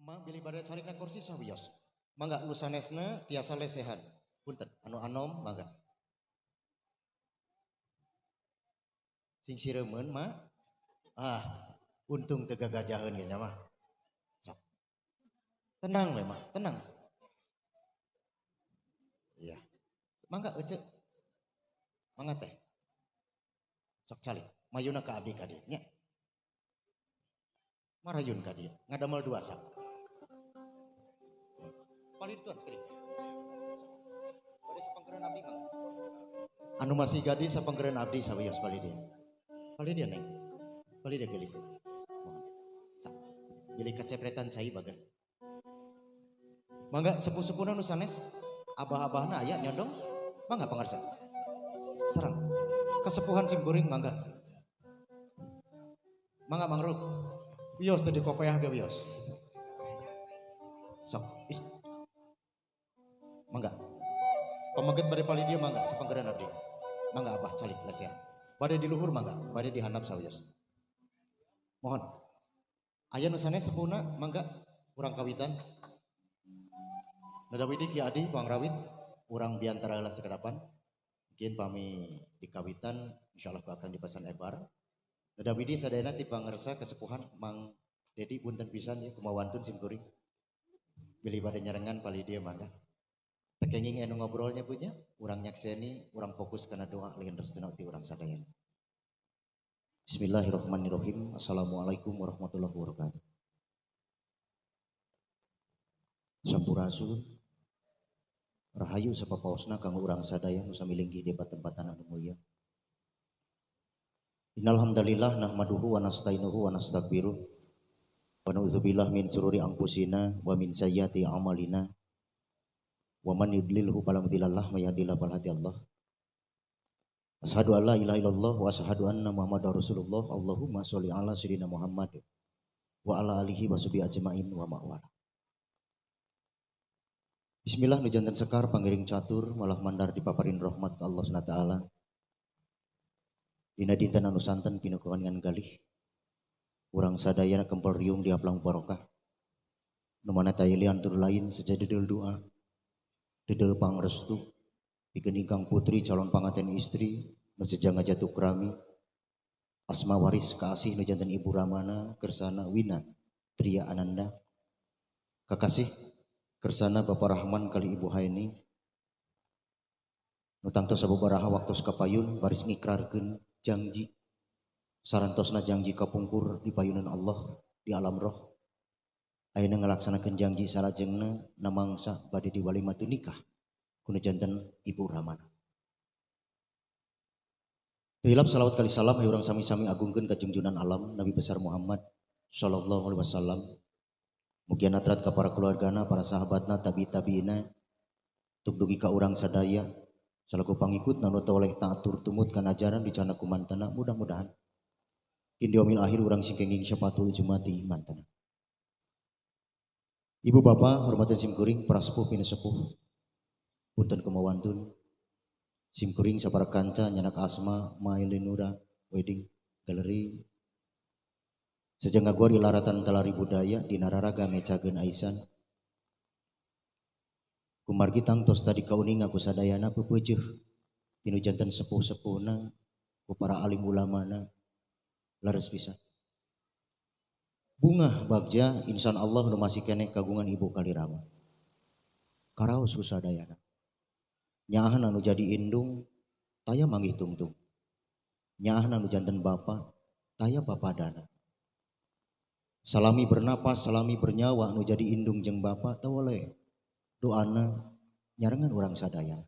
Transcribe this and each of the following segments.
Ma bilih bade carikna kursi sawios. Mangga nu sanesna tiasa lesehan. Punten anu anom mangga. Sing sireumeun ma. Ah, untung teu gagajaheun ge nya mah. Sok. Tenang we mah, tenang. Iya. Mangga ece. Mangga teh. Sok calik, mayuna ka abdi ka dieu nya. Marayun ka dieu, ngadamel dua sak. Palih tuan sekali. Bade sapangkereun abdi mangga. Anu masih gadis sapangkereun abdi sawios palih dieu. Palih dieu neng. Palih dieu geulis. Sak. Bilih kacepretan cai bager. Mangga sepuh-sepuhna nu sanes, abah-abahna aya nyondong. Mangga pangarsa. Serang. Kesepuhan sim kuring mangga. Mangga mangruk. Wios teu dikopeah ge wios. Sok, is. Mangga. Pameget bade palih dieu mangga sapanggeran abdi. Mangga abah calik lesehan. Bade di luhur mangga, bade di handap sawios. Mohon. Aya nu sanes sepuhna mangga urang kawitan. Nada widi Ki Adi Pangrawit urang biantara heula sakadapan. Mungkin pami di kawitan insyaallah bakal dipasan ebar. Nada widi sadayana ti pangersa kesepuhan Mang Dedi punten pisan ya kumawantun sim kuring. Bilih bade nyarengan palih dieu mangga. Teu kenging anu ngobrolnya punya, urang nyakseni, urang fokus kana doa lian restuna ti urang sadayana. Bismillahirrahmanirrahim. Assalamualaikum warahmatullahi wabarakatuh. Sampurasun. Rahayu sapapaosna kanggo urang sadaya nu sami linggih di patempatan anu mulia. Innal hamdalillah nahmaduhu wa nastainuhu wa nastaghfiruh wa na'udzubillah min sururi anfusina wa min sayyiati a'malina. Wa man yudlilhu fala mudhillalah wa yahdihillahu fala hadiyallah. Asyhadu an la ilaha illallah wa asyhadu anna Muhammadar Rasulullah. Allahumma sholli ala sayidina Muhammad wa ala alihi wa sahbihi ajmain wa ma'wala. Bismillah nu janten sekar pangiring catur malah mandar dipaparin rahmat ka Allah Subhanahu wa taala. Dina dinten anu santen pinuh kawengan galih. Urang sadayana kempel riung diaplang barokah. Nu mana tayelian tur lain sejadi deul doa. Dedel pangrestu pikeun ingkang putri calon panganten istri nu seja ngajatuh kerami asma waris kaasih nu janten ibu ramana kersana Wina Tria Ananda kakasih kersana Bapak Rahman kali Ibu Haini nu tangtos sababaraha waktos kapayun baris ngikrarkeun janji sarantosna janji kapungkur di payunan Allah di alam roh. Ayeuna ngalaksanakeun janji salajengna namangsa bade diwalimatun nikah ku nu janten Ibu Ramana. Teu hilap salawat kali salam hayu urang sami-sami agungkeun ka junjunan alam Nabi besar Muhammad sallallahu alaihi wasallam. Mugia natrat ka para keluargana, para sahabatna, tabi-tabiina, tuk dugi ka urang sadaya salaku pangikut nu teu oleh taatur tumut kana ajaran dicana ku mantana, mudah-mudahan kin diomil akhir urang sing kenging syafatul jumati mantana. Ibu bapak hormatin simkuring para sepuh pina sepuh punten kumawantun simkuring sapara kanca nyanak asma Mailenura Wedding Gallery sejeng ngaguar ilaratan talari budaya dina raraga mecageun aisan kumargi tangtos tadi kauninga ku sadayana peupeujeuh tinu janten sepuh-sepuhna ku para alim ulamana leres pisan. Bungah bagja insan Allah nu masih keneh kagungan ibu kalirama. Karaos ku sadayana. Nyaahna nu jadi indung taya manggih tungtung. Nyaahna nu janten bapa taya papadana. Salami bernapas, salami bernyawa nu jadi indung jeung bapa tawale. Doana nyarengan urang sadaya.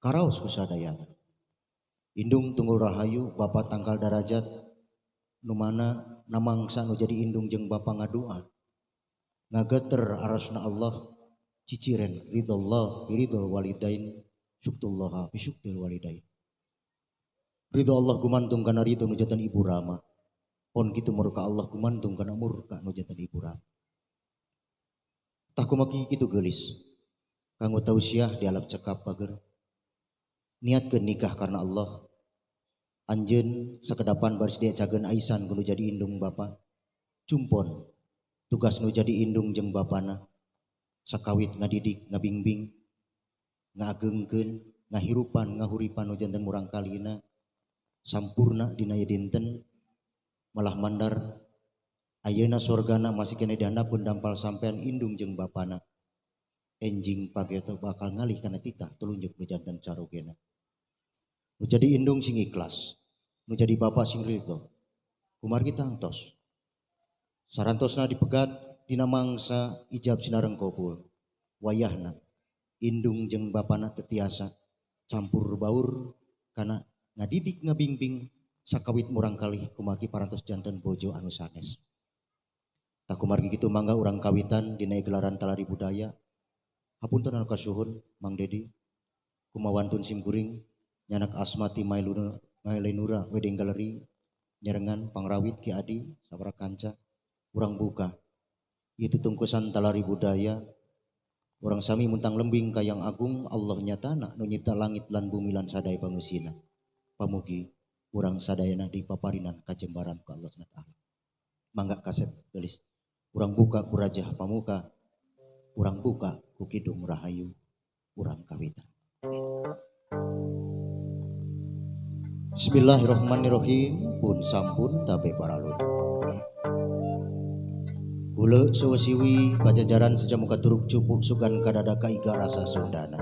Karaos ku sadayana. Indung tunggul rahayu, bapa tangkal darajat nu mana namangsa nu jadi indung jeung bapa ngadua. Ngageter arasna Allah ciciren ridallah biridho walidain syuktullaha bisyuktil walidain. Ridho Allah gumantung kana ridho nu janten ibu rama. Pon kitu murka Allah gumantung kana murka nu janten ibu rama. Tah kumaki kitu geulis. Kanggo tausiah dialap cekap bager. Niatkeun nikah karena Allah. Anjeun sakedapan baris diacageun aisan kudu jadi indung bapa. Cumpon Tugas nu jadi indung jeung bapana sakawit ngadidik ngabingbing ngagengkeun ngahirupan ngahuripan nu janten murang kalina sampurna dina ieu dinten malah mandar ayeuna sorgana masih keneh dihandapeun dampal sampean indung jeung bapana enjing pageto bakal ngalih kana titah tulunjuk nu janten carogena. Nu jadi indung sing ikhlas, nu jadi bapa sing ridho. Kumargi tangtos. Sarantosna dipegat dina mangsa ijab sinareng kabul. Wayahna indung jeung bapana tetiasa campur baur kana ngadidik ngabingbing sakawit murang kalih kumargi parantos janten bojo anu sanes. Tak kumargi kitu mangga urang kawitan dina gelaran talari budaya. Hapunten anu kasuhun Mang Dedi kumawantun simkuring nyanak asmati Mailenura Wedding Gallery nyerengan pangrawit Ki Adi sabara kanca urang buka itu tungkusan talari budaya urang sami muntang lembing kayang agung Allah nyatana nu nyipta langit lan bumi lan sadaya pangusina pamugi urang sadayana dipaparinan kajembaran ku Allah Taala. Mangga kasep gelis urang buka ku rajah pamuka urang buka ku kidung rahayu urang kawitan. Bismillahirrahmanirrahim pun sampun tabe paralun. Kula sewesiwi pajajaran sejamuka turuk cupuk sugan kadada kaiga rasa Sundana.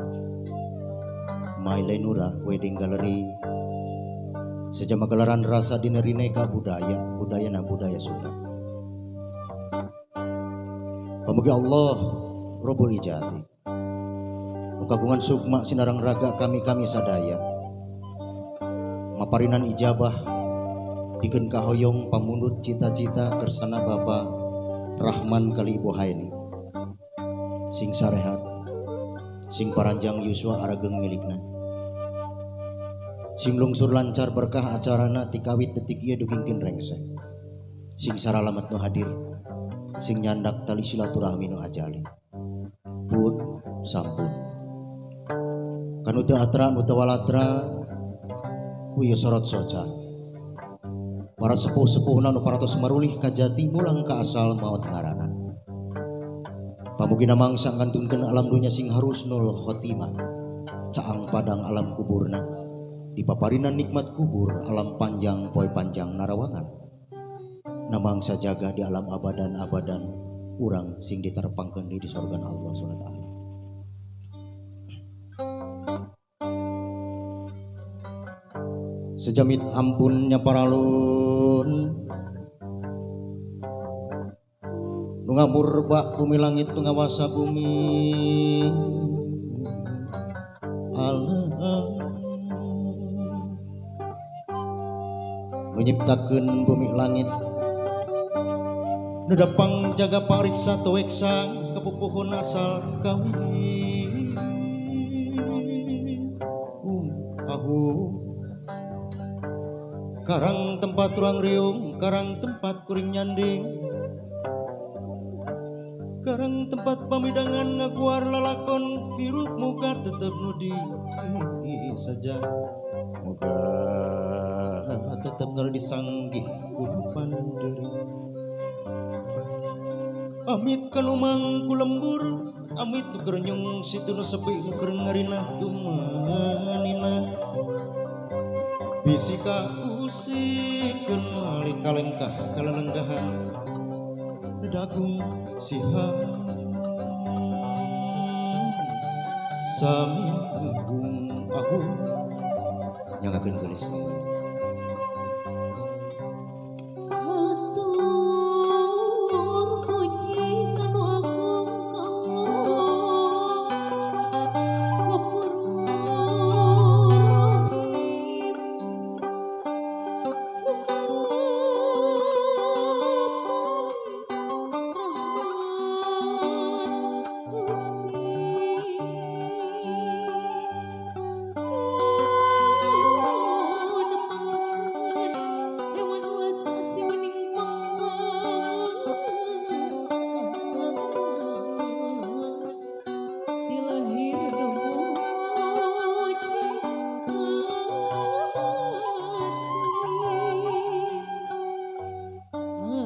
Mailenura Wedding Gallery sejama gelaran rasa dinerineka budaya budaya na budaya Sunda. Pamugi Allah Robul Ijati. Kagungan sukma sinarang raga kami-kami sadaya. Maparinan ijabah dikeun kahoyong pamundut cita-cita kersana Bapa Rahman kali Ibu Haini sing sarehat sing paranjang yuswa arageng milikna sing lungsur lancar berkah acarana tikawit detik ieu dugingkeun rengsek sing saralamet nu hadir sing nyandak tali silaturahmi nu ajali put sampun kanu teu atra nu teu walatra kuya sorot soca para sepuh-sepuhna nu paratos marulih kajati mulang ka asal maot ngaranna pamugina mangsa ngantunkeun alam dunya sing harusnul khotimah caang padang alam kuburna dipaparinan nikmat kubur alam panjang poe panjang narawangan namangsa jaga di alam abadan abadan urang sing ditarpangkeun di sorga Allah Subhanahu wa taala. Sejamit ampunnya paralun nu ngamurba bumi langit nu ngawasa bumi alam nu nyiptakeun bumi langit nu dapang jaga pariksa tuweksa kepupuhun asal kawin ahu karang tempat ruang riung, karang tempat kuring nyanding, karang tempat pamidangan ngaguar lalakon hirup muka tetep nudi saja muka tetep nol disanggih kudu panderi. Amit kanumang ku lembur, amit nu kerenyung situ nu sepi nu keur ngarinah tumanina. Bisi ka usikeun malih kalengkah kalelenggahan dagung siha sami agung ahu nyangakeun geulis.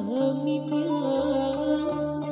Amin ya.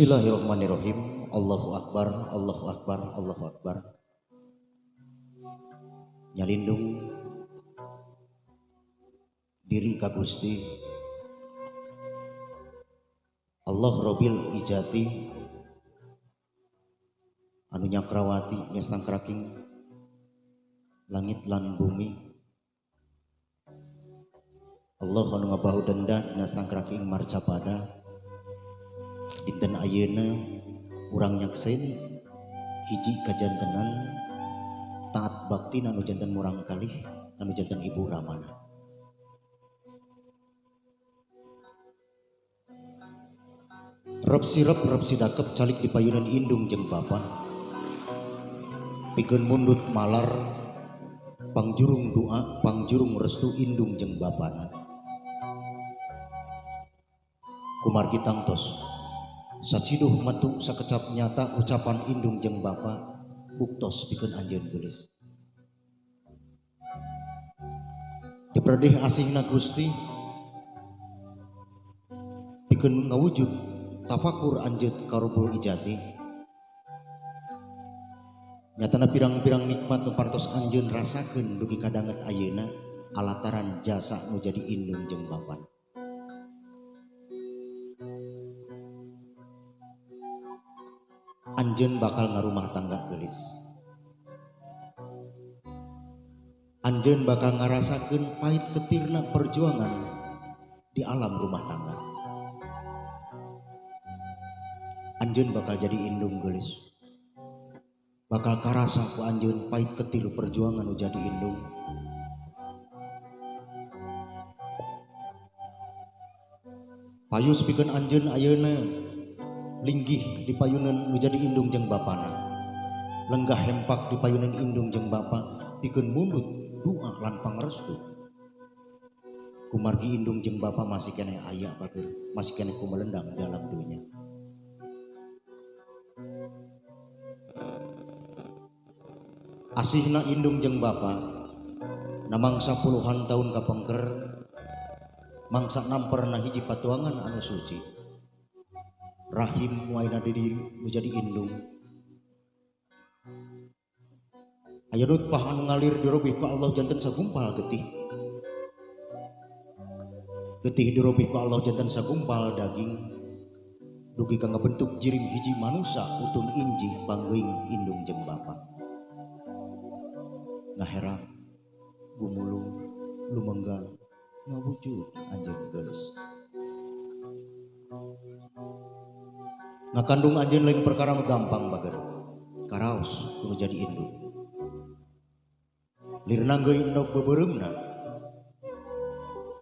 Bismillahirrahmanirrahim. Allahu Akbar, Allahu Akbar, Allahu Akbar. Nyalindung diri ka Gusti Allah Robil Ijati anu nyakrawati nyestangkraking langit lan bumi. Allah anu ngabahu denda nyestangkraking marcapada. Dinten ayeuna urang nyakseni hiji kajantenan taat bakti anu janten murang kalih anu janten ibu ramana. Rep sirep rep sidakep calik di payunan indung jeung bapa. Pikeun mundut malar pangjurung doa pangjurung restu indung jeung bapana. Kumargi tangtos saciduh metu sakecap nyata ucapan indung jeung bapa buktos pikeun anjeun geulis. Dipredih asihna Gusti pikeun ngawujud tafakur anjeut ka Rabbul Ijati. Nyatana pirang-pirang nikmat nu parantos anjeun rasakeun dugi ka danget ayeuna alataran jasa nu jadi indung jeung bapa. Anjeun bakal ngarumah tangga geulis. Anjeun bakal ngarasakeun pahit ketirna perjuangan di alam rumah tangga. Anjeun bakal jadi indung geulis. Bakal karasa ku anjeun pahit ketir perjuangan nu jadi indung. Payus pikeun anjeun ayeuna linggih di payunan nu jadi indung jeung bapana. Lenggah hempak di payunan indung jeung bapa pikeun mundut doa lan pangerestu. Kumargi indung jeung bapa masih keneh aya bager, masih keneh kumelendang dalam dunya. Asihna indung jeung bapa namangsa puluhan tahun kapengker mangsa namperna hiji patuangan anu suci. Rahim nu ayeuna di diri nu jadi indung. Aya nutpah anu ngalir dirobih ku Allah janten sagumpal getih. Getih dirobih ku Allah janten sagumpal daging. Dugi ka ngabentuk jirim hiji manusa utun injih bangeuing indung jeung bapa. Ngaherang, gumulung, lumenggang, ngawujud anjeun geulis. Ngakandung anjeun lain perkara nu gampang bager. Karaos kudu jadi indung. Lir nanggeuy endog beubeuremna.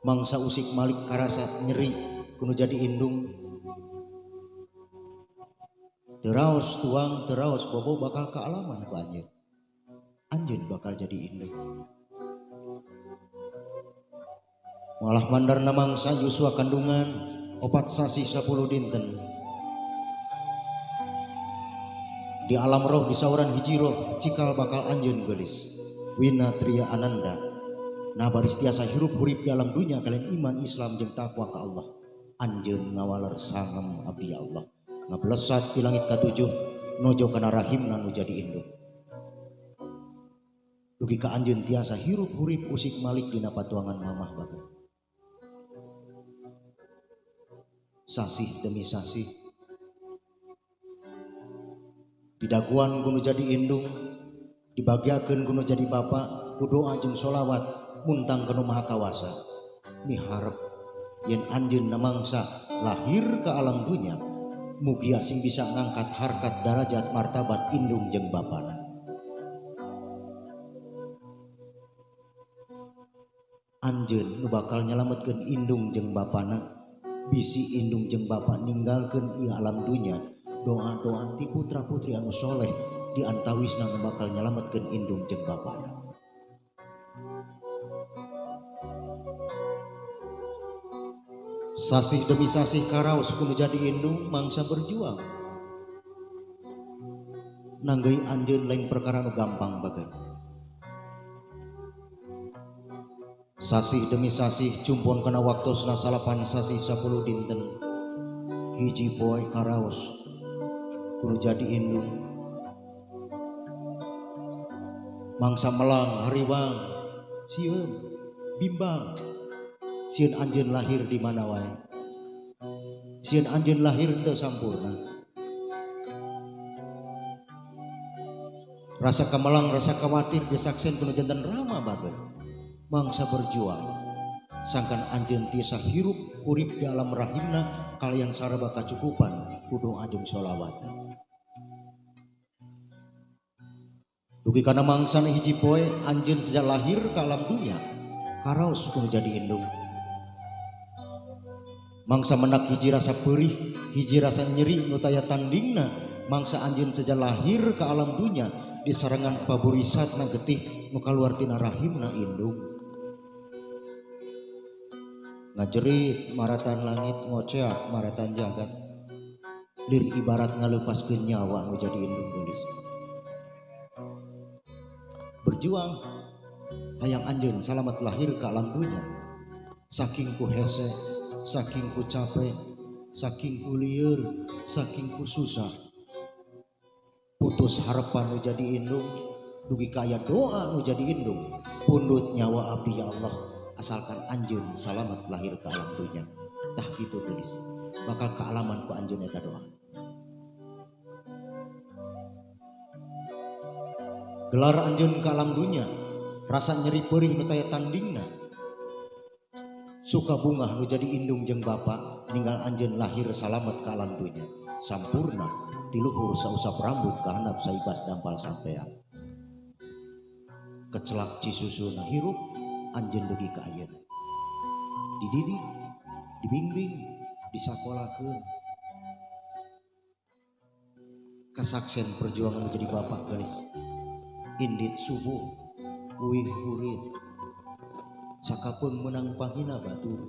Mangsa usik malik karasa nyeri kudu jadi indung. Teraos tuang, teraos bobo bakal kaalaman ku anjeun. Anjeun bakal jadi indung. Malah mandarna mangsa yuswa kandungan 4 sasih 10 dinten. Di alam roh di sauran hiji roh cikal bakal anjeun geulis. Wina Tria Ananda. Nah baris tiasa hirup hurip dalam dunia kalian iman Islam jeung takwa ka Allah. Anjeun ngawaler sangem abdi Allah. Ngablesat di langit katujuh nojo kana rahimna nu jadi indung. Dugi ka anjeun tiasa hirup hurip usik malik dina patuangan mamah bager. Sasih demi sasih didaguan kudu jadi indung, dibagiakeun kudu jadi bapa, ku doa jeung solawat muntang ka Nu Maha Kawasa. Miharep yen anjeun namangsa lahir ke alam dunya, mugia sing bisa ngangkat harkat darajat martabat indung jeung bapana. Anjeun nu bakal nyalametkeun indung jeung bapana, bisi indung jeung bapa ninggalkeun ieu alam dunya. Doa-doa ti putra-putri anu soleh di antawisna nu bakal nyalametkeun indung jeung bapana. Sasih demi sasih karaos kudu jadi indung mangsa berjuang. Nanggeuy anjeun lain perkara nu gampang bager. Sasih demi sasih cumpon kana waktosna 9 sasih 10 dinten. Hiji poe karaos Kudu jadi indung. Mangsa melang hariwang sieun bimbang. Sieun anjeun lahir di mana wae. Sieun anjeun lahir teu sampurna. Rasa kamelang, rasa khawatir disaksen kudu janten rama bager. Mangsa berjuang sangkan anjeun tiasa hirup urip di alam rahimna kalian saraba kacukupan kudu ajung sholawat. Dugi kana mangsana hiji poe anjeun sejak lahir ke alam dunia karaos kudu jadi indung. Mangsa mendak hiji rasa perih, hiji rasa nyeri nu taya tandingna. Mangsa anjeun sejak lahir ke alam dunia disarengan paburisatna getih nu kaluar tina rahimna indung. Ngajerit maratan langit ngoceak maratan jagat. Lir ibarat ngalepaskeun nyawa nu jadi indung geulis. Berjuang hayang anjeun salamet lahir ke alam dunia. Saking ku hese, saking ku capek, saking ku lieur, saking ku susah. Putus harapan nu jadi indung, dugi kaya doa nu jadi indung. Pundut nyawa abdi ya Allah, asalkan anjeun salamet lahir ke alam dunia. Tah kitu geulis, bakal kealaman ku anjeun eta doa. Gelar anjeun ke alam dunia, rasa nyeri perih nu taya tandingna. Suka bungah nu jadi indung jeung bapa, ninggal anjeun lahir salamet ke alam dunia. Sampurna tiluhur sausap rambut kahandap saibas dampal sampean. Kecelak cisusuna hirup anjeun dugi ka ayeuna. Dididik, dibimbing, disakolakeun. Kasaksen perjuangan menjadi bapak geulis. Indit subuh, uih hurit. Sakapeung meunang panghina batur.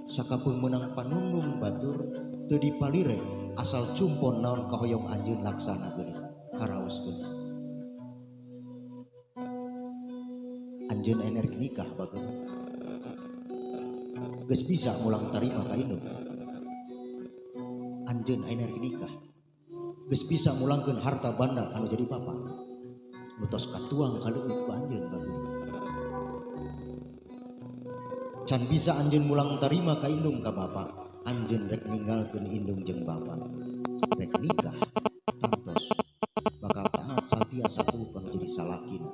Sakapeung meunang panundung batur. Teu dipalire asal cumpon naon kahoyong anjeun laksana geulis. Karaos geulis. Anjeun energi nikah bageun. Geus bisa mulang tarima ka indung. Anjeun energi nikah. Geus bisa mulangkeun harta banda kanu jadi bapa. Nu tos katuang kaleueut ku anjeun bageun. Can bisa anjeun mulang tarima ka indung ka bapa. Anjeun rek ninggalkeun indung jeung bapa. Rek nikah tangtos bakal taat satia satu kanu jadi salakina.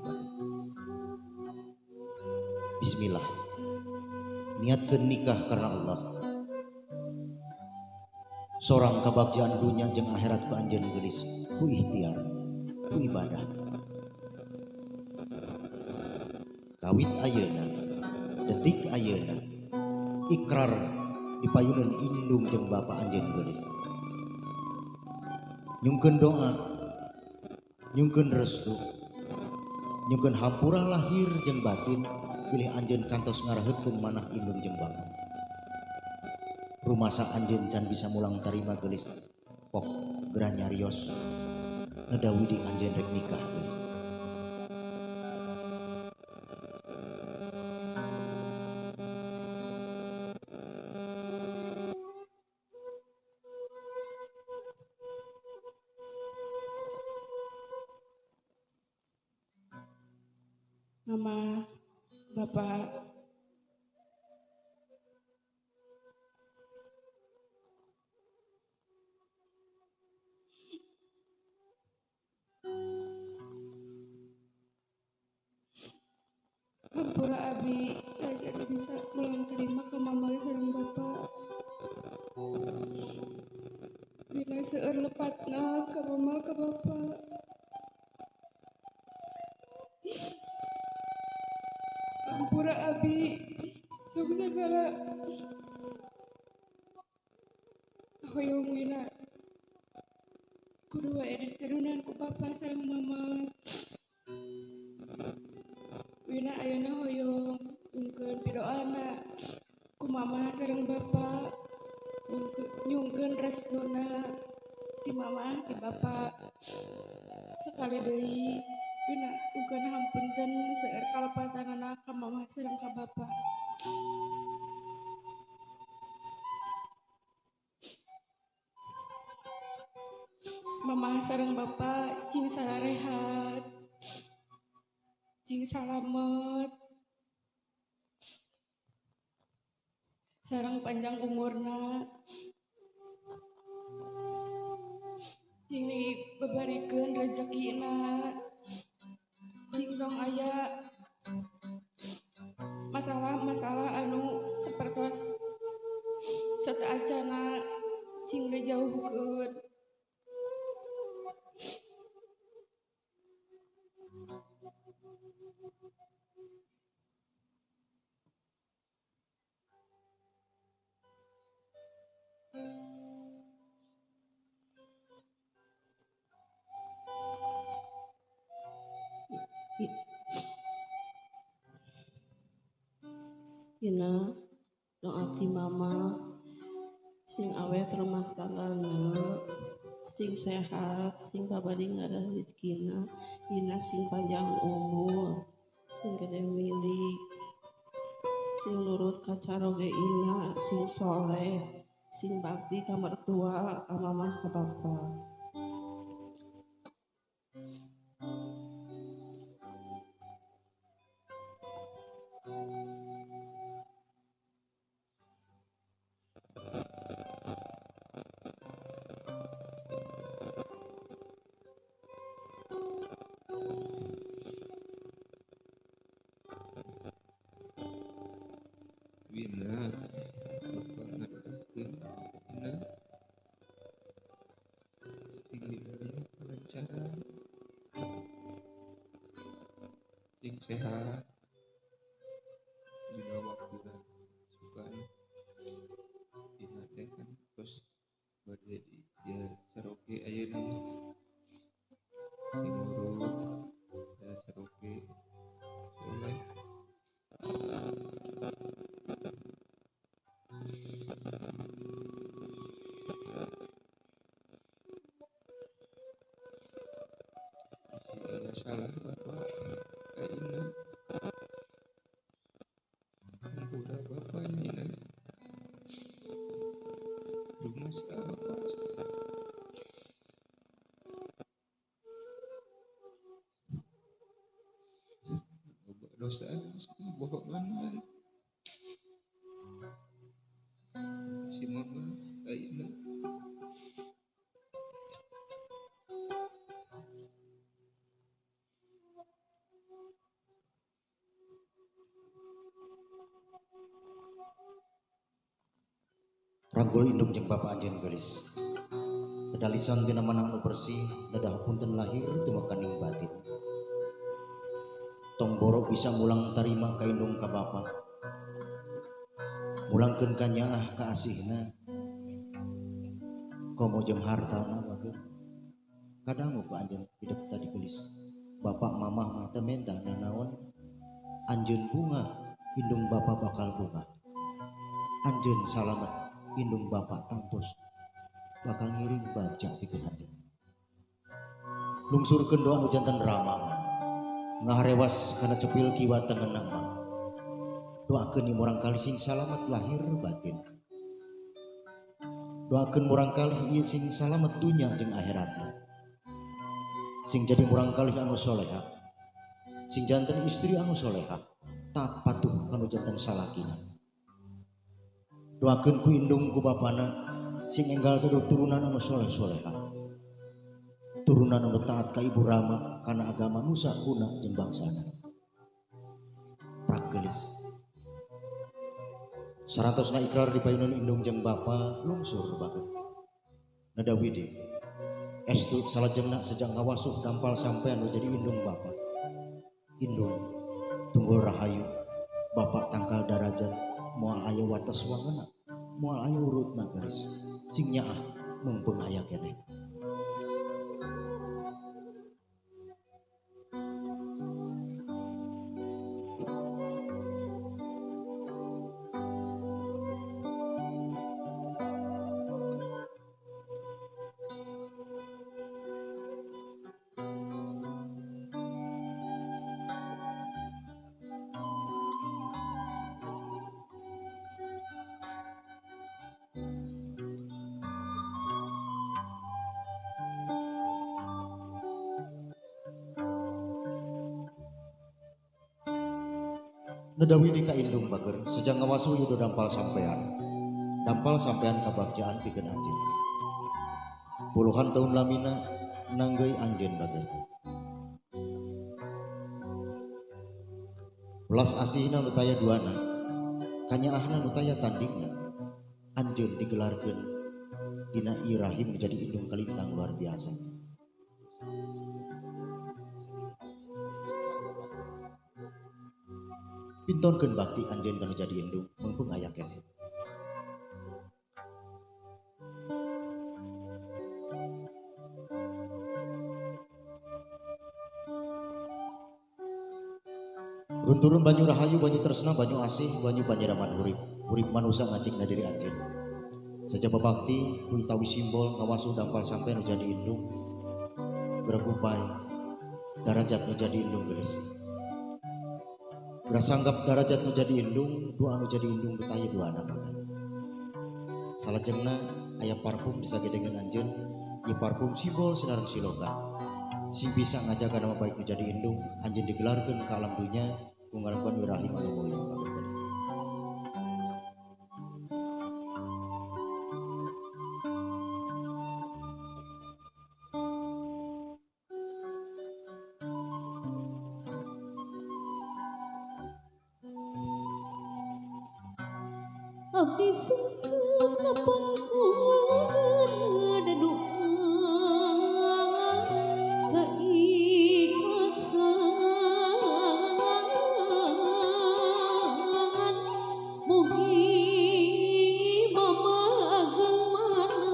Bismillah. Niatkeun nikah karena Allah. Sorang kabagjaan dunya jeung akhirat ku anjeun geulis, ku ikhtiar, ku ibadah. Kawit ayeuna, detik ayeuna, ikrar dipayuneun indung jeung bapa anjeun geulis. Nyungkeun doa, nyungkeun restu, nyungkeun hampura lahir jeung batin, bilih anjeun kantos ngaraheutkeun manah indung jeung bapa. Rumasa anjeun can bisa mulang tarima geulis, pok geura nyarios, neda widi anjeun rek nikah geulis. Mama, Bapak, hampura abi jadi bisa mulang terima ke mama sareng bapak. Dina seueur lepatna ke mama ke bapak. Hampura abi sok sagala hoyong wina kudu wae diturunan ku papa sareng mama. Wina ayeuna hoyong nyungkeun pidoana ku mama sareng bapa, nyungkeun restuna ti mama ti bapa. Sekali deui wina nyungkeun hampunten seueur kalepatanana ka mama sareng ka bapa. sareng bapak cing sararehat, cing salamet, sareng panjang umurna, cing dibebarikeun rezekina, cing dong aya masalah-masalah anu sapertos sataacana cing dijauhkeun. Ina doa ti mama sing awet rumah tanggana, sing sehat, sing babadi ngadah rezekina, ina sing panjang umur, sing gede milik, sing nurut ka caroge ina, sing soleh, sing bakti ka mertua, ka mamah, ka bapa. Wina, bapak ngadoakeun ina sing diberi kelancaran, sing sehat, dina waktuna sugan ina teh kan tos bade dia caroge ayeuna sing nurut dia caroge soleh. Salah bapak ka ina, hampura bapak ina, rumas ka bapak. Loba dosa bohongan si mama ka ina. Ranggul indung jeung bapa anjeun geulis. Kedalisan tina manah anu bersih, dadah punten lahir tumekaning batin. Tong boro bisa mulang tarima ka indung ka bapa. Mulangkeun ka nyaah ka asihna. Komo jeung hartana bageun. Kadangu ku anjeun hidup tadi geulis. Bapak mamah mah teu menta nanaon. Anjeun bunga, indung bapa bakal bunga. Anjeun salamet, indung bapak tangtos bakal ngiring baca pikeun anjeun. Lungsurkeun doa nu janten rama, ngaharewas kana cepil kiwa tengenna mah. Doakeun ieu murangkalih sing salamet lahir batin. Doakeun murangkalih ieu sing salamet dunya jeung akhiratna. Sing jadi murangkalih anu soleha, sing janten istri anu soleha, taat patuh kanu janten salakina. Doakeun ku indung ku bapana sing enggal gaduh turunan anu soleh-soleha, turunan anu taat ka ibu rama kana agama nusa kuna jeung bangsana. Pragelis sarantosna ikrar dipayunun indung jeung bapa lungsur bageun. Nada widi estu salajengna sejak ngawasuh dampal sampean nu jadi indung bapa. Indung tunggul rahayu, bapak tangkal darajat, moal aya wates wangena, moal aya urutna geus, sing nyaah meungpeung aya keneh. Nedawi di kaindung bager sejang ngawasu yudo dampal sampean. Dampal sampean kabagjaan pikeun anjeun. Puluhan tahun lamina nanggeuy anjeun bager. Welas asihna nu taya duana, kanyaahna nu taya tandingna. Anjeun digelarkeun dina ieu rahim menjadi indung kalintang luar biasa. Pintonkeun bakti anjeun kanu jadi indung meungpeung aya keneh. Runturun banyu rahayu, banyu tresna, banyu asih, banyu panyiraman urip. Urip manusa ngacikna diri anjeun. Sajaba bakti ku itawi simbol ngawasuh dampal sampean nu jadi indung. Geura darajat nu jadi indung geulis. Geura sanggap darajat nu jadi indung, doa nu jadi indung betaya duana bagan. Salajengna aya parfum disagedengeun anjeun, ieu parfum simbol sinareng siloka. Sing bisa ngajaga nama baik nu jadi indung, anjeun digelarkeun ka alam dunya ku ngalakuan wirahim anu mulia bagan geulis. Abdi sungkeun napangkuan doa kaikhlasan mugi mama ageng mana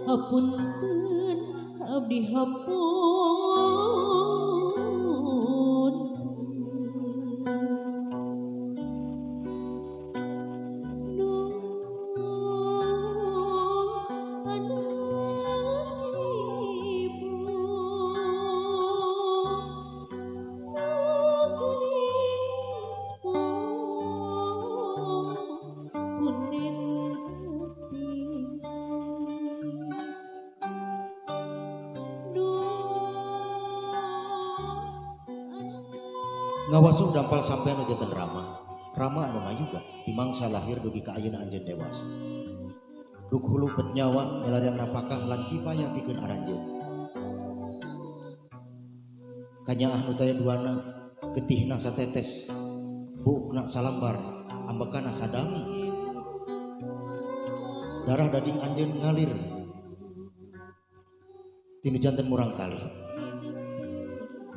hapunten abdi hapunten. Ngawasuh dampal sampean nu janten Rama. Rama anu mayuga di mangsa lahir dugi ka ayeuna anjeun dewasa. Duk hulu bet nyawa nyalarian napakah lan kipayah pikeun aranjeun. Kanyaah nu taya duana, getihna satetes, buukna salambar, ambekana sadami. Darah daging anjeun ngalir tinu janten murang kalih.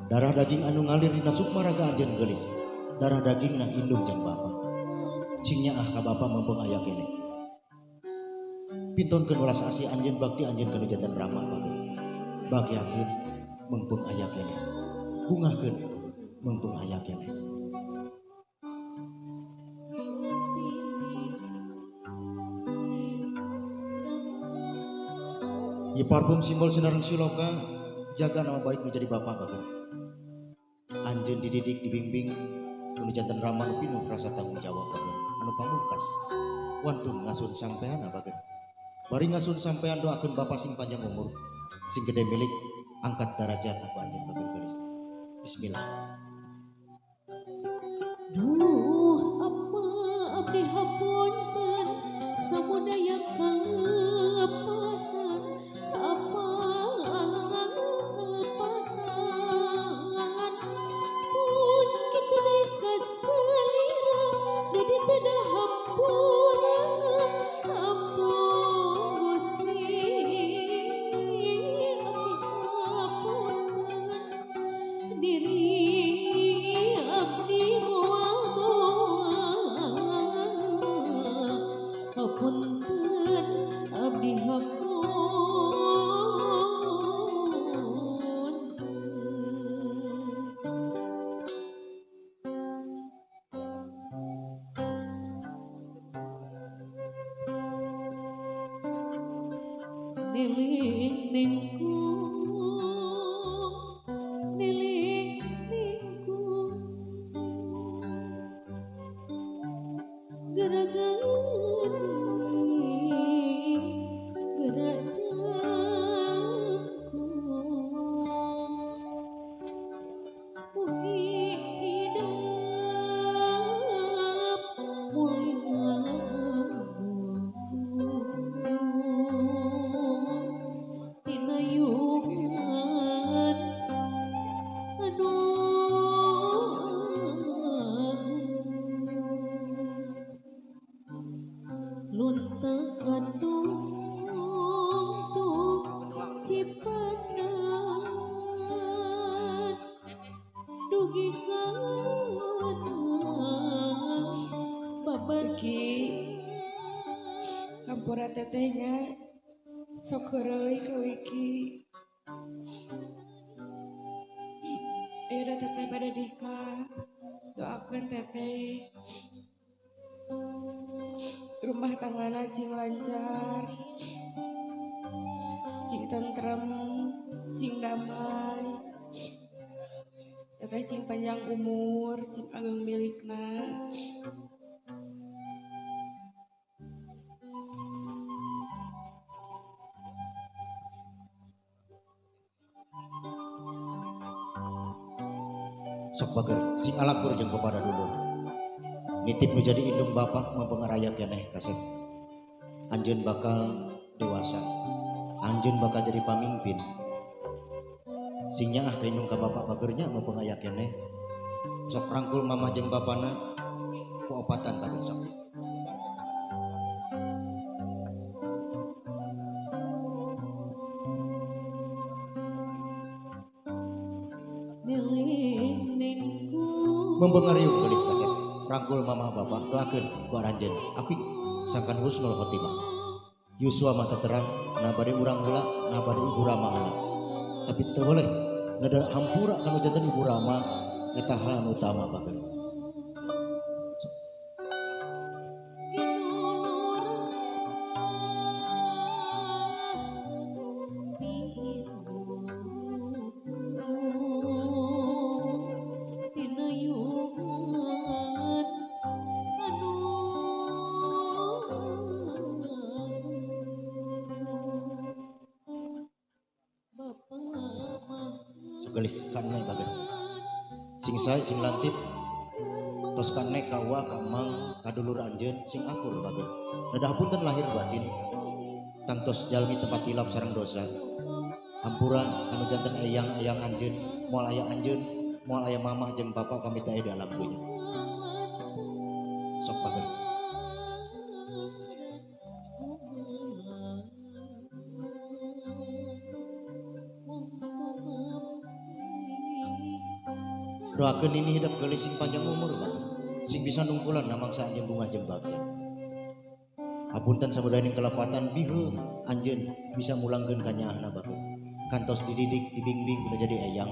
Darah daging anu ngalir dina sukma raga anjeun geulis. Darah dagingna indung jeung bapa. Sing nyaah ka bapa meungpeung aya keneh. Pintonkeun welas asih anjeun bakti anjeun kanu janten Rama bageun. Bagiakeun meungpeung aya keneh. Bungahkeun meungpeung aya keneh. Ieu parfum simbol sinareng siloka jaga nama baik menjadi bapak bageun. Anjeun dididik dibimbing nu janten Rama nu pinuh rasa tanggung jawab bageun anu pamungkas wantun ngasun sampean bageun. Bari ngasun sampean doakeun bapa sing panjang umur sing gede milik angkat darajat aku anjeun bageun geulis. Bismillah. Duh apa abdi hapunten samudaya kalepatan apa kalepatan pun kitu deui kasalira jadi teu hampura ampun Gusti abdi hapunten diri abdi moal-moal hapunten abdi hapunten. Niling ningkung, niling ningkung, gerak-gerik, gerak jangkung. Mugi Dugi kana babat Ki hampura tetehnya sok heureuy ka Wiki. Ayeuna teteh pada nikah, doakeun teteh rumah tanggana cing lancar, cing tentrem, cing damai. Teteh cing panjang umur, cing ageng milikna. Sok bager sing alakur jeung papada dulur. Nitip nu jadi indung bapak mempengaraya keneh kasep. Anjeun bakal dewasa. Anjeun bakal jadi pamimpin. Sing nyaah ka indung ka bapak bagernya mempengaya keneh. Sok rangkul mamah jeung bapana ku opatan bager sok. Membengariung gelis kasep rangkul mamah bapak doakeun ku aranjeun apik sangkan husnul khotimah. Yuswa mata terang na bade urang heula na bade ibu rama heula. Tapi teu boleh nada hampura kanu janten ibu rama eta hal anu utama bageun. Gelis kanne bageun. Sing sae sing lantip tos kanne ka uwa ka mang ka dulur anjeun sing akur bageun. Dadah punten lahir batin tangtos jalmi tempat hilap sareng dosa. Hampura anu janten eyang-eyang anjeun, moal aya anjeun, moal aya mamah jeung bapak pamit aya di alam dunya. Sok bageun. Doakeun ini hidup geulis sing panjang umur bageun. Sing bisa nungkulan namangsa anjeun bungah jeung bagja. Hapunten samudaning kelepatan bihu anjeun bisa mulangkeun ka nyaahna bageun. Kantos dididik dibimbing kudu jadi eyang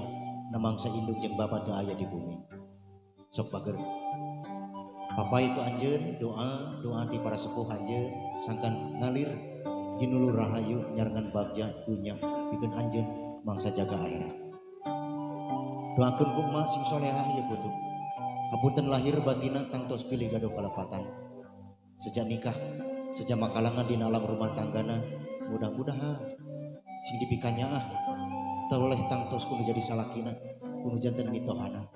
namangsa indung jeung bapa teu aya di bumi. Sok bager. Papai ku anjeun doa doa ti para sepuh anjeun sangkan ngalir ginulur rahayu nyarengan bagja dunya pikeun anjeun mangsa jaga akhirat. Doakeun ku emak sing solehah ieu putu. Hapunten lahir batina tangtos pilih gaduh kalepatan. Sejak nikah, sejak makalangan dina alam rumah tanggana, mudah-mudahan sing dipikanyaah toleh tangtos kudu jadi salakina, kudu janten mitohana.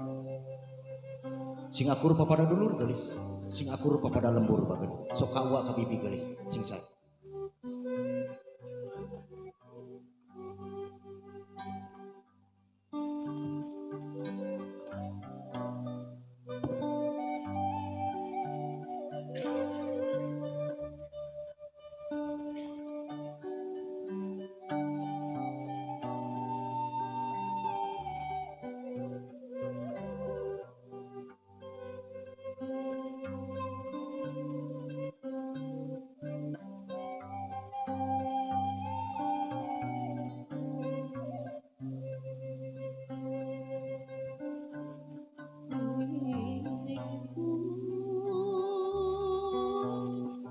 Sing akur papada dulur geulis, sing akur papada lembur bageun. Sok ka uwa ka bibi geulis, sing sae.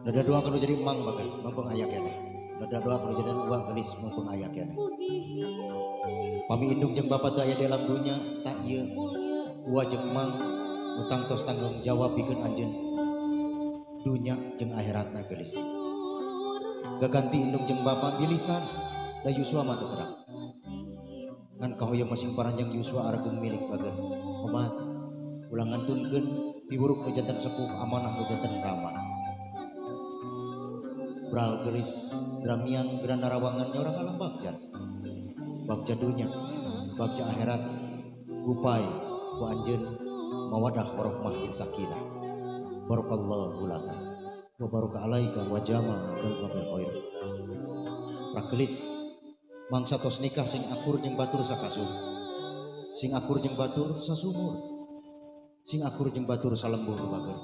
Nada doa kalau jadi emang bagan, mumpung aya keneh. Nada doa kalau jadi uang gelis mumpung aya keneh. Pami indung jeung bapak teu aya di alam dunya, tak ieu uwa jeung emang utang tos tanggung jawab pikeun anjeun dunya jeung akhiratna gelis. Gaganti indung jeung bapak bilisan da Yuswa mah teu terang. Ngan kahoyong masing paranjang Yuswa aragung milik bageun. Omat ulah ngantunkeun piwuruk nu janten sepuh amanah nu janten rama. Bral gelis dramiang gerana rawangan orang alam bagja. Bagja dunya, bagja akhirat, gupai ku anjeun mawadah warohmah jeung sakinah. Barakallahu laka wa baraka alaika wa jama bainaka bil khair. Rakelis mangsa tos nikah sing akur jeung batur sakasuh. Sing akur jeung batur sasumur. Sing akur jeung batur salembur bager.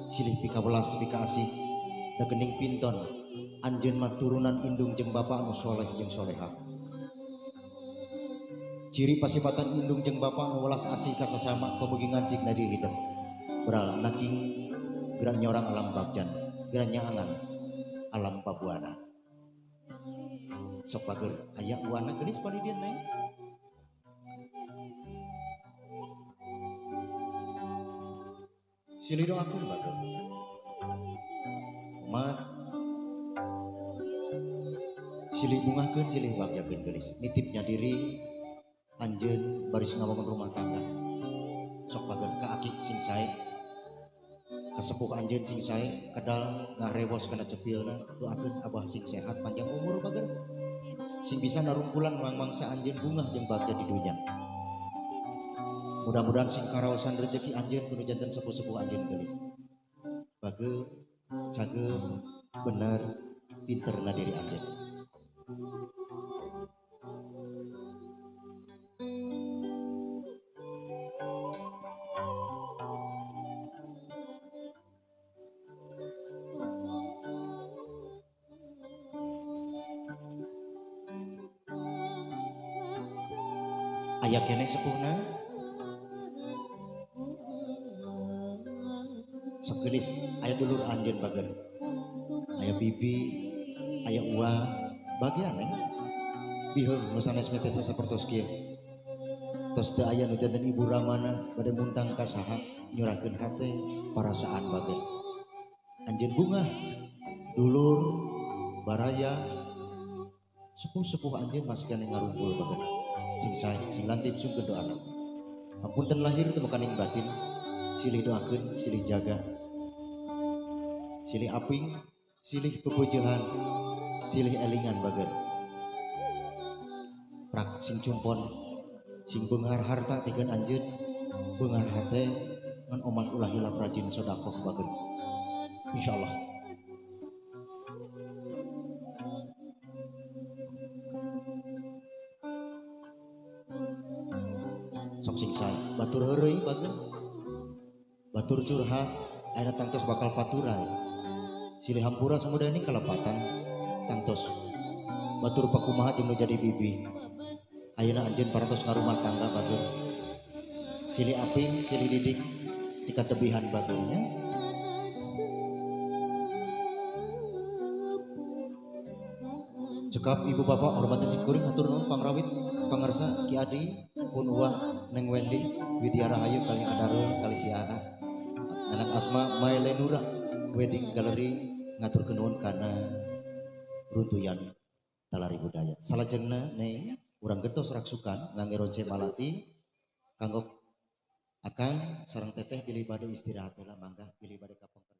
Silih pikawelas pikaasih da geuning pinton anjeun mah turunan indung jeung bapa anu soleh jeung soleha. Ciri pasipatan indung jeung bapa anu welas asih ka sasama pamugi ngancik na diri hidup. Berala naking gerak nyorang alam bagjan, gerak nyaangan alam pabuana. Sok bager aya uana geulis palidieun neng. Silih doakeun bager. Umat silih bungahkeun silih bagjakeun geulis. Nitipnya diri anjeun baris ngabangun rumah tangga. Sok bager ka aki sing sae. Kasepuh anjeun sing sae kedal ngarewos kana cepilna, doakeun abah sing sehat panjang umur bager. Sing bisa narungkulan mangmangsa anjeun bungah jeung bagja di dunya. Mudah-mudahan sing karaosan rezeki anjeun kudu janten sepuh-sepuh anjeun geulis. Bager, cageur, bener, pinterna diri anjeun. Aya keneh sepuhna. Sok geulis aya dulur anjeun bager. Aya bibi, aya uwa, bagian neng. Biheung nu sanes mah teh sapertos kieu. Tos teu aya nu janten ibu ramana bade muntang ka saha nyurahkeun hate parasaan bager. Anjeun bungah, dulur, baraya, sepuh-sepuh anjeun masih keneh ngarumpul bager. Sing sae, sing lantip sungkeun doana. Hapunten lahir teu makaning batin, silih doakeun, silih jaga. Silih aping, silih pepujahan, silih elingan bager. Prak sing cumpon, sing beunghar harta pikeun anjeun, beunghar hate ngan omat ulah hilap rajin sedekah bager. Insyaallah. Sok sing sae, batur heureuy bager. Batur curhat, ayeuna tangtos bakal paturai. Silih hampura samudaya kalepatan tangtos. Batur pakumaha jeung nu jadi bibi. Ayeuna anjeun parantos ngarumah tangga bager. Silih aping, silih didik tika tebihan bagernya. Cekap ibu bapak hormati sikuring hatur nuhun pangrawit pangarsa Ki Adi pun uwa Neng Wendy Widya Rahayu kali Adarul kali si Aa anak Asma Mailenura Wedding Gallery ngaturkeun nuhun kana runtuyan talari budaya. Salajengna neng urang gentos raksukan ngangge ronce malati kanggo akang sareng teteh bilih bade istirahat heula mangga bilih bade kapengker.